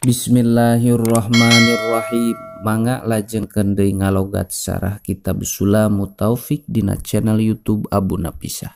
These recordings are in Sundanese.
Bismillahirrahmanirrahim. Mangga lajengkeun deui ngalogat sarah kitab Sulamut Taufik dina channel YouTube Abu Napisah.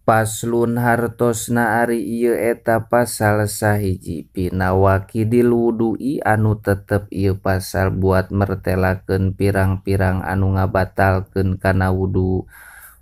Paslon hartosna ari ieu eta pasal sahiji pinawakidil wudu'i anu tetep ieu pasal buat mertelakeun pirang-pirang anu ngabatalkeun kana wudu.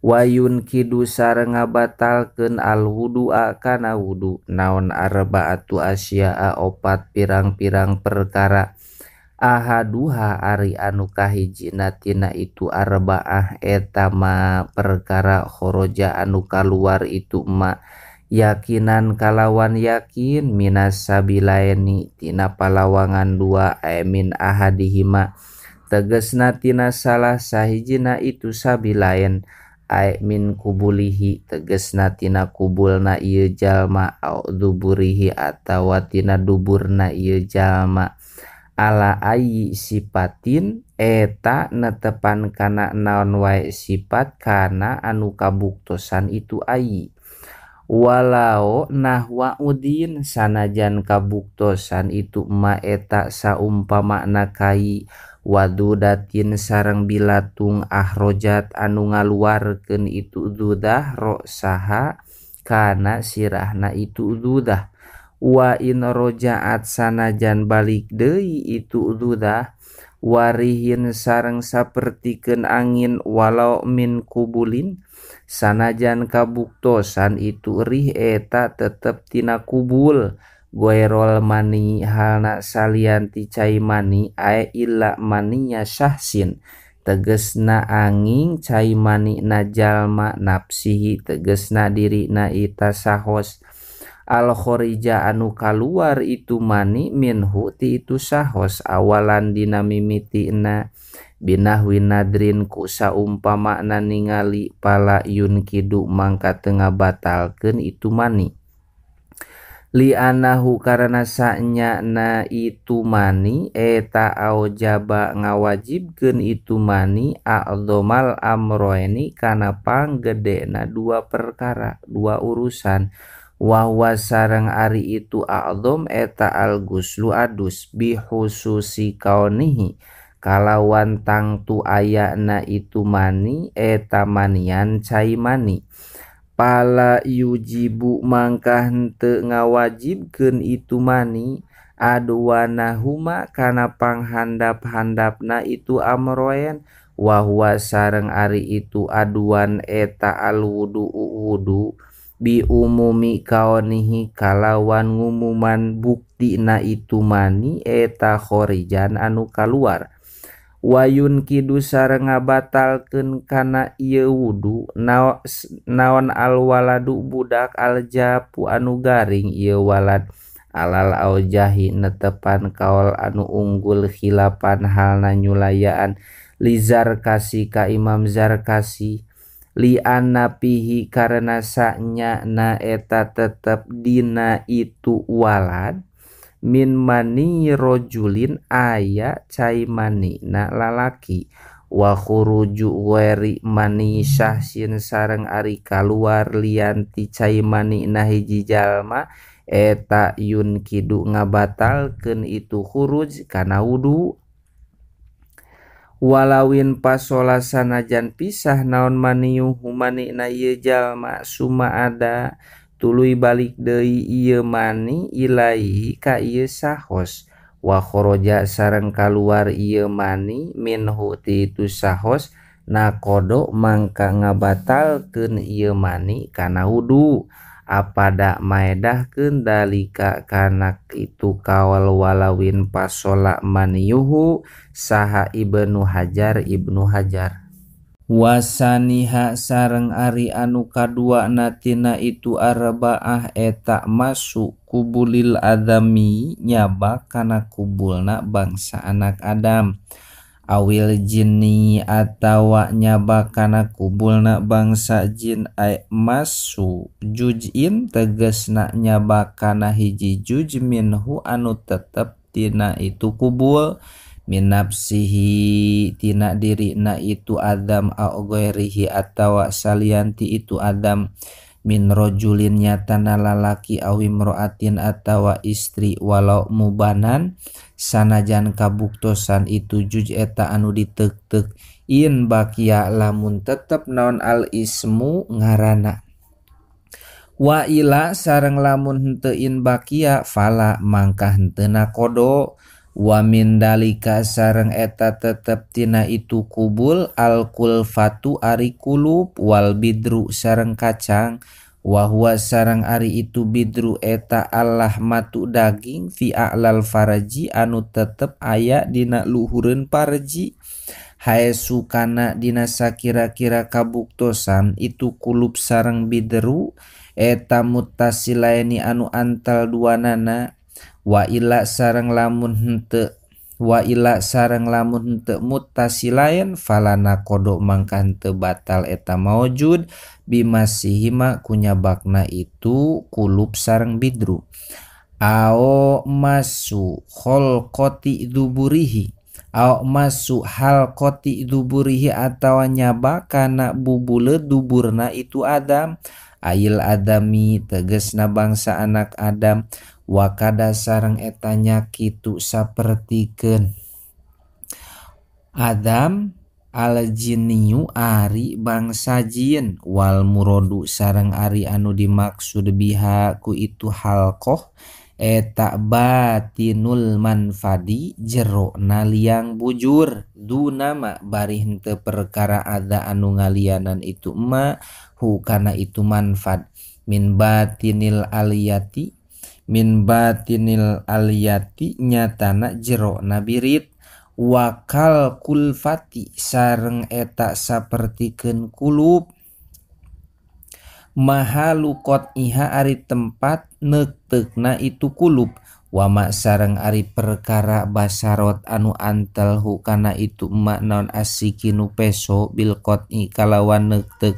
Wayun kidu sareng ngabatalkeun al wudu'a kana wudu naon arba'atu asya'a opat pirang-pirang perkara. Ahaduha ari anu kahijina tina itu arba'ah eta ma perkara khoroja anu kaluar itu ma yakinan kalawan yakin minas sabilaini tina palawangan dua min ahadihima tegesna tina salah sahijina itu sabilain ai min kubulihi tegesna tina kubulna ieu jalma au duburihi atawa tina duburna ieu jalma ala ayyi sipatin eta netepan kana naon wae sifat kana anu kabuktosan itu ayyi walau nahwa udin sanajan kabuktosan itu ma eta saumpamana kai wadudatin sareng bilatung ahrojat anu ngaluarkeun itu dudah rosaha kana sirahna itu dudah wa in rojaat sanajan balik deui itu dudah warihin sareng sapertikeun angin walau min kubulin sanajan kabuktosan itu rih eta tetep tina kubul goerol mani halna salian ti cai mani ae illa maniya syahsin tegesna angin cai mani na jalma nafsihi tegesna dirina ita sahos al khorija anu kaluar itu mani minhu ti itu sahos awalan dina mimitina binahwi nadrin ku saumpamana ningali pala yun kidu mangka teu ngabatalkeun itu mani li anahu karena sanyana itu mani eta aujaba ngawajibkeun itu mani a'dhamal amroeni kana panggedena dua perkara dua urusan wahwa sareng ari itu a'dham eta al-guslu adus bihususi kaunihi kalawan tangtu ayana itu mani eta manian cai mani pala yujibu mangka henteu ngawajibkeun itu mani aduwanahuma kana panghandap-handapna itu amroen wahwa sareng ari itu aduan eta al-wudu wudu bi umumi kaonihi kalawan ngumuman buktina itu mani eta khorijan anu kaluar wayun kidu sareng ngabatalkeun kana ieu wudu naon alwaladu budak aljapu anu garing ieu walad alal aujahi netepan kaol anu unggul khilapan halna nyulayaan li Zarkasi ka Imam Zarkasi li annapihi karena sanya na eta tetep dina itu walad min mani rojulin aya cai mani na lalaki wa khuruju weri mani syahsin sareng ari kaluar lian ti cai mani na hiji jalma eta yun kidu ngabatalkeun itu khuruj kana wudu walawin pasola sanajan pisah naon maniuhu manina ieu jalma suma ada tuluy balik deui ieu mani ilaihi ka ieu sahos wa khoroja sareng kaluar ieu mani minhu ti itu sahos nakodo mangka ngabatalkeun ieu mani kana wudu apada maedahkeun dalika kana itu kawal walawin pasola maniyuhu saha Ibnu Hajar Ibnu Hajar wasaniha sareng ari anu kadua natina itu arba'ah eta masuk kubulil adami nyaba kana kubulna bangsa anak Adam awil jinni atawa nyaba kana kubulna bangsa jin ay masu jujin tegesna nyaba kana hiji juj minhu anu tetep tina itu kubul min nafsihi tina dirina itu Adam au ghairihi atawa salianti itu Adam Min rajulin nyatana lalaki awi mroatin atawa istri walau mubanan sanajan kabuktosan itu juj eta anu ditek-tek in bakia lamun tetep naon al ismu ngarana. Wa ila sareng lamun henteu in bakia fala mangka henteu na kodo. Wa min dalika sareng eta tetep tina itu kubul al kulfatu ari kulub wal bidru sareng kacang wa huwa sareng ari itu bidru eta Allah matu daging fi a'lal faraji anu tetep aya dina luhureun parji hae sukana dina sakira-kira kabuktosan itu kulub sareng bidru eta muttasilaini anu antal duanana. Wa ila sareng lamun henteu wa ila sareng lamun henteu muttasilain falana kodo mangka henteu batal eta maujud bimasihima kunyabakna itu kulub sareng bidru. Ao masu kholqati duburihi ao masu halqati duburihi atawa nyabak kana bubule duburna itu Adam ail adami tegesna bangsa anak Adam. Wakada sareng etanya kitu sapertikeun Adam al jinniyu ari bangsa jin wal murodu sareng ari anu dimaksud biha ku itu halqoh eta batinul manfadi jero naliang bujur dunama bari henteu perkara ada anu ngalianan itu ma hu kana itu manfad min batinil aliyati min batinil aliyati nyatana jero nabirit wakal kulfati sareng eta sapertikeun kulub mahalukot iha ari tempat neukteukna itu kulub wama sareng ari perkara basarot anu antel hu kana itu emak naon asikinu peso bil qot'i kalawan neukteuk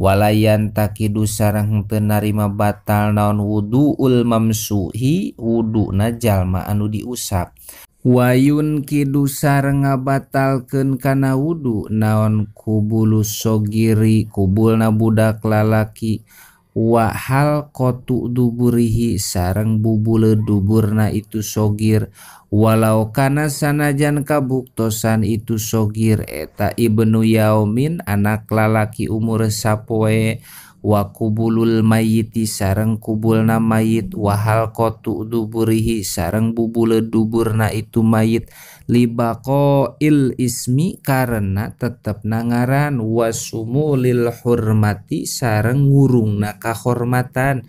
walayan takidu sareng henteu narima batal naon wuduul mamsuhi wuduna jalma anu diusap wayun kidu sareng ngabatalkeun kana wudu naon kubulus sogiri kubulna budak lalaki wa halqatu duburihi sareng bubule duburna itu sogir walau kana sanajan kabuktosan itu sogir eta ibnu yaumin anak lalaki umur sapoe wa kubulul mayiti sareng kubulna mayit wa halqatu duburihi sareng bubule duburna itu mayit libaqail ismi karena tetep nangaran wasumulil hurmati sareng ngurungna kahormatan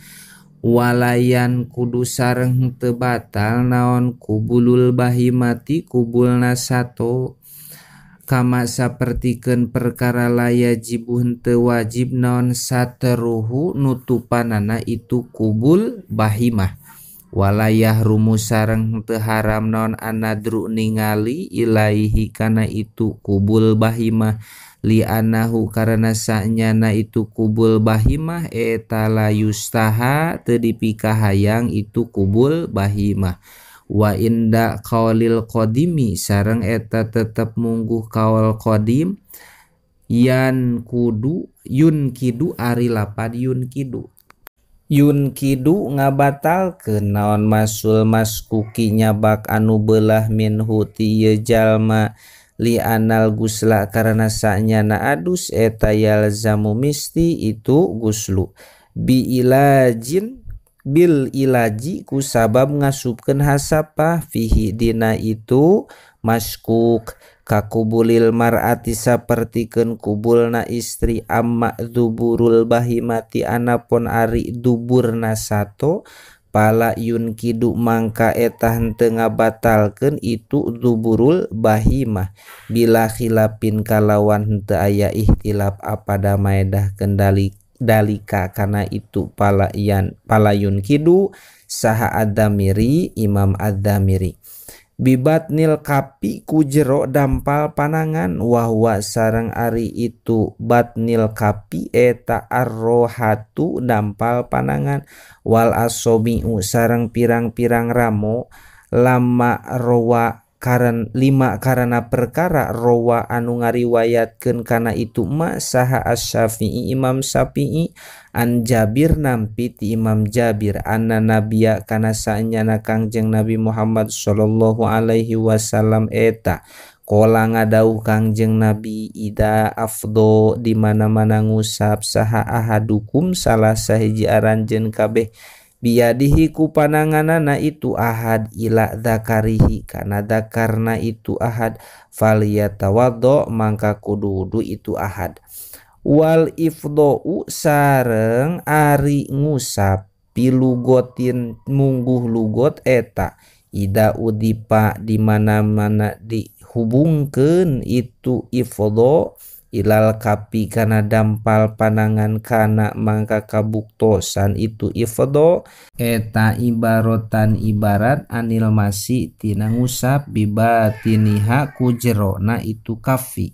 walayan kudu sareng henteu batal naon kubulul bahimati kubulna sato kama sapertikeun perkara layajibu henteu wajib naon sateruhu nutupanana itu kubul bahimah walayah rumu sareng henteu haram naon anadru ningali ilaihi kana itu kubul bahimah li anahu karena sanyana itu kubul bahimah eta la yustaha teu dipikahayang itu kubul bahimah wa inda qaulil qadimi sareng eta tetep mungguh kaul qadim yan kudu yun kidu ari lapad yun kidu yun kidu ngabatalkeun naon masul maskuki nyabak anu beulah minhu ti ieu jalma li anal gusla karena sanyana adus eta yalzamu misti itu guslu bi ilajin bil ilaji ku sabab ngasupkeun hasapah fihi dina itu maskuk kakubulil mar'ati sapertikeun kubulna istri amma duburul bahimati anapun ari duburna sato pala yun kidu mangka eta henteu ngabatalkeun itu duburul bahimah bila khilafin kalawan henteu aya ihtilaf apada maedah kendali dalika kana itu palayan palayun kidu saha ad-Damiri Imam ad-Damiri bibatnil kapi ku jero dampal panangan wahwa sareng ari itu batnil kapi eta arrohatu dampal panangan wal asobiu sareng pirang-pirang ramo lama rowa Karan lima karana perkara rawa anu ngariwayatkeun kana itu ma saha Asy-Syafi'i Imam Syafi'i an Jabir nampi ti Imam Jabir anna nabia kana saenyana Kangjeng Nabi Muhammad sallallahu alaihi wasallam eta qala ngadauh Kangjeng Nabi ida afdo di mana-mana ngusap saha ahadukum salah sahiji aranjeun kabeh biyadihi ku pananganana itu ahad ila dzakarihi kana dzakarna itu ahad faliyatawaddo mangka kudu wudu itu ahad wal ifdau sareng ari ngusap pilugotin mungguh lugot eta ida udipa di mana-mana dihubungkeun itu ifdau ilal kapi kana dampal panangan kana mangka kabuktosan itu ifdho eta ibarotan ibarat anil masi tina ngusap bibatiniha ku jerona itu kafi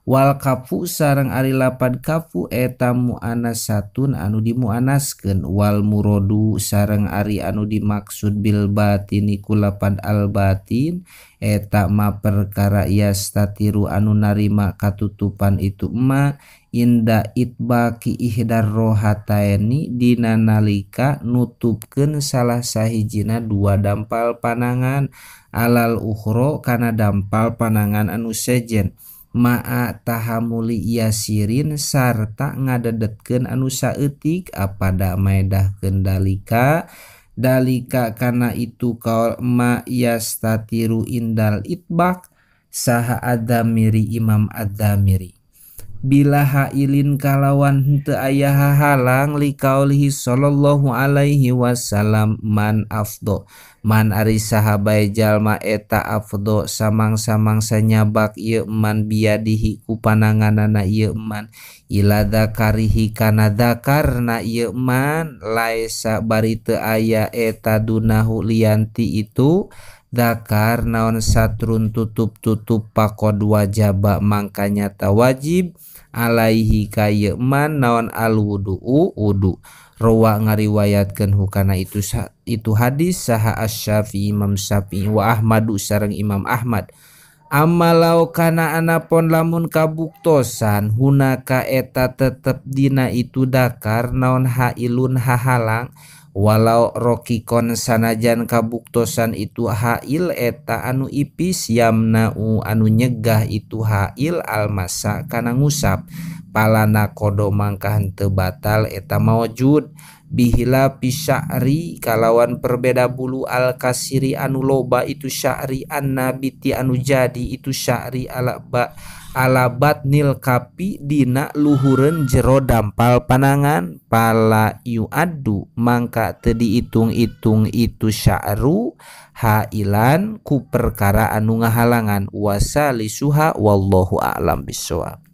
wal kafu sareng ari lapad kafu eta muannasatun anu dimuannaskeun wal murodu sareng ari anu dimaksud bil batini ku lapad al batin eta ma perkara yastatiru anu narima katutupan itu ma inda itbaqi ihdar rohataini dina nalika nutupkeun salah sahijina dua dampal panangan alal ukhra kana dampal panangan anu sejen ma'a tahamuli yasirin sarta ngadedetkeun anu saeutik apada maedahkeun dalika dalika kana itu kaul ma yastatiru indal itbaq saha Adzamiri Imam Adzamiri bila hailin kalawan henteu aya hahalang liqaulihi sallallahu alaihi wasallam man afdo man ari saha bae jalma eta afdo samang-samangsa nyabak ieu man biadihi ku pananganana ieu man ila dzakarihi kana dzakarna ieu man laesa bari teu aya eta dunahu lianti itu dzakar naon satrun tutup-tutup paqad wajaba mangka nyata wajib alaihi ka ieu man naon alwudu wudu rawa ngariwayatkeun hukana itu hadis saha Asy-Syafi'i Imam Syafi'i wa Ahmadu sareng Imam Ahmad amalau kana anapon lamun kabuktosan hunaka eta tetep dina itu dakar naon hailun hahalang walau rokikon sanajan kabuktosan itu hail eta anu ipis yamnau anu nyegah itu hail almasa kana ngusap palana kodo mangka henteu batal eta maujud bihila pisya'ri kalawan perbeda bulu al kasiri anu loba itu sya'ri annabiti anu jadi itu sya'ri ala batnil kapi dina luhureun jero dampal panangan pala yuaddu mangka teu diitung-itung itu sya'ru hailan ku perkara anu ngahalangan wasalisuha wallahu a'lam bissawab.